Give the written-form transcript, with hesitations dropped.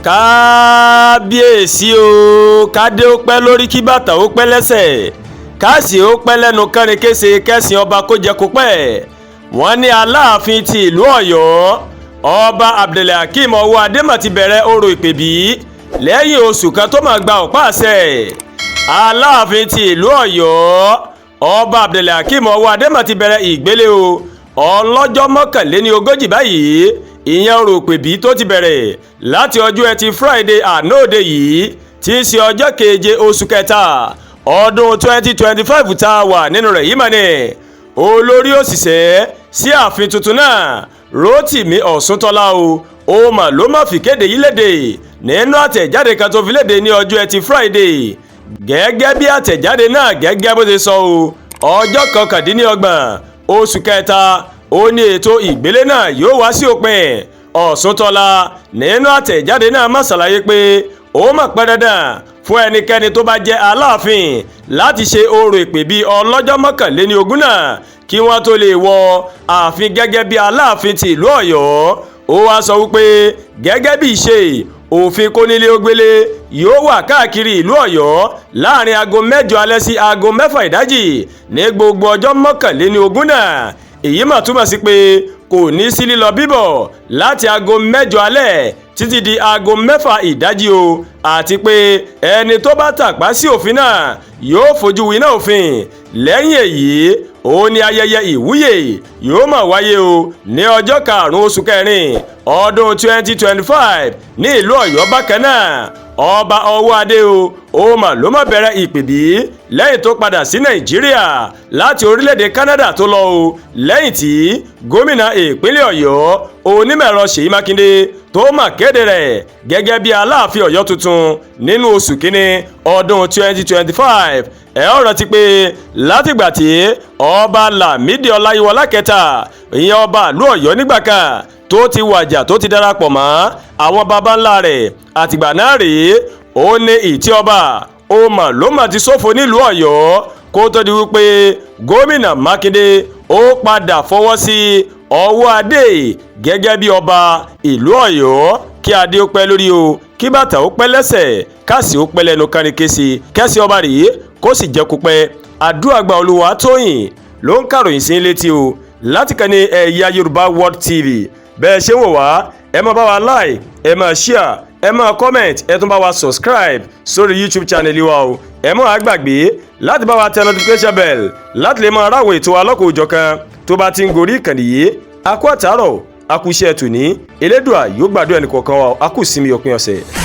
Kábíyèsí o, kádé ó pẹ́ lórí, kí bàtà ó pẹ́ lẹ́sẹ̀, káàsì ó pẹ́ lẹ́nu kánrin kése, kẹ́sìn ọba kó jẹ́ kó pẹ́. Wọ́n ní Aláàfin ti ìlú Ọ̀yọ́, Ọba Abdulhakeem Ọwọ́adé, mà ti bẹ̀rẹ̀ orò ìpèbí lẹ́yìn oṣù kan tó máa gba ọ̀pá àṣẹ. Aláàfin ti ìlú Ọ̀yọ́, Ọba Abdulhakeem Ọwọ́adé, mà ti bẹ̀rẹ̀ ìgbélé o ọlọ́jọ́ 41 báyìí, ìyẹn orò ìpèbí tó ti bẹ̀rẹ̀ láti ọjọ́ Ẹtì Friday àná òde yìí, tí í ṣe ọjọ́ 7 oṣù kẹta ọdún 2025 tá a wà nínú rẹ̀ yìí. Mà ní olórí òṣìṣẹ́ sí ààfin tuntun náà, Rotimi Ọ̀ṣuntọ́lá o, ó mà ló má fi kéde yìí léde nínú àtẹ̀jáde kan tó fi léde ní ọjọ́ Ẹtì Friday. Gẹ́gẹ́ bí àtẹ̀jáde náà gẹ́gẹ́ bó ṣe sọ o, ọjọ́ 29 oṣù kẹta ó ní ètò ìgbélé náà yóò wá sí òpin. Ọ̀ṣuntọ́lá nínú àtẹ̀jáde náà má ṣàlàyé pé ó mà pẹ́ dandan fún ẹnikẹ́ni tó bá jẹ́ Aláàfin láti ṣe orò ìpè bíi ọlọ́jọ́ 21 náà kí wọ́n tó lè wọ ààfin gẹ́gẹ́ bí Aláàfin ti ìlú Ọ̀yọ́. Ó wá sọ wípé gẹ́gẹ́ bí ìṣe òfin kónílé ó gbélé yóò wà káàkiri ìlú Ọ̀yọ́ láàrin aago 8 alẹ́ sí aago 6 ìdájì ní gbogbo ọjọ́ 21 náà. Èyí mà túmọ̀ sí pé kò ní sí lílọ bíbọ̀ láti aago 8 alẹ́ títí di aago 6 ìdájí o, àti pé ẹni tó bá tàpá sí òfin náà yóò fojú winá òfin. Lẹ́yìn èyí, ó ní ayẹyẹ ìwúyè yóò máa wáyé o ní ọjọ́ 5 oṣù kẹrin ọdún 2025 ní ìlú Ọ̀yọ́ bákan náà. Ọba Ọwọ́adé o, ó mà ló má bẹ̀rẹ̀ ìpèbí lẹ́yìn tó padà sí Nàìjíríà láti orílẹ̀-èdè Canada tó lọ o, lẹ́yìn tí gómìnà ìpínlẹ̀ Ọ̀yọ́, onímọ̀-ẹ̀rọ Ṣèyí Mákindé, tó mà kéde rẹ̀ gẹ́gẹ́ bí Aláàfin Ọ̀yọ́ tuntun nínú oṣù kínní ọdún 2025. Ẹ ó rántí pé látìgbà tí Ọba Lámìdí Ọláyíwọlá kẹta, ìyẹn ọba ìlú Ọ̀yọ́ nígbà kan, tó ti wàjà, tó ti darapọ̀ mọ́ àwọn baba ńlá rẹ̀, àtìgbà náà rèé ó ní ìtí ọba ó mà ló mà ti ṣòfò nílùú Ọ̀yọ́, kó tó di wípé gómìnà Mákindé ó padà fọwọ́ sí Ọwọ́adé gẹ́gẹ́ bí ọba ìlú Ọ̀yọ́. Kí adé ó pẹ́ lórí o, kí bàtà ó pẹ́ lẹ́sẹ̀, káàsì ó pẹ́ lẹ́nu kánrin kése, kẹ́sì ọba rèé kó sì jẹ́ kó pẹ́. Àdúrà gba. Olúwa Tóyìn ló ń kàròyìn sí létí o láti kàn ní Ẹ̀yà Yorùbá World TV. Bẹ́ẹ̀ ṣe ń wò wá, ẹ máa bá wa like, ẹ máa share, ẹ máa comment, ẹ tún bá wa subscribe sórí YouTube channel wa o. Ẹ má wá gbàgbé láti bá wa tẹ notification bell láti lè máa ráwọ̀ ètò alọ́kọ̀ òjọ̀kan tó bá ti ń gorí ìkànnì yìí. A kú àtàárọ̀, a kú iṣẹ́ tòní. Elédùà yóò gbàdúrà ẹnì kọ̀ọ̀kan wa. A kú sinmi òpin ọ̀sẹ̀.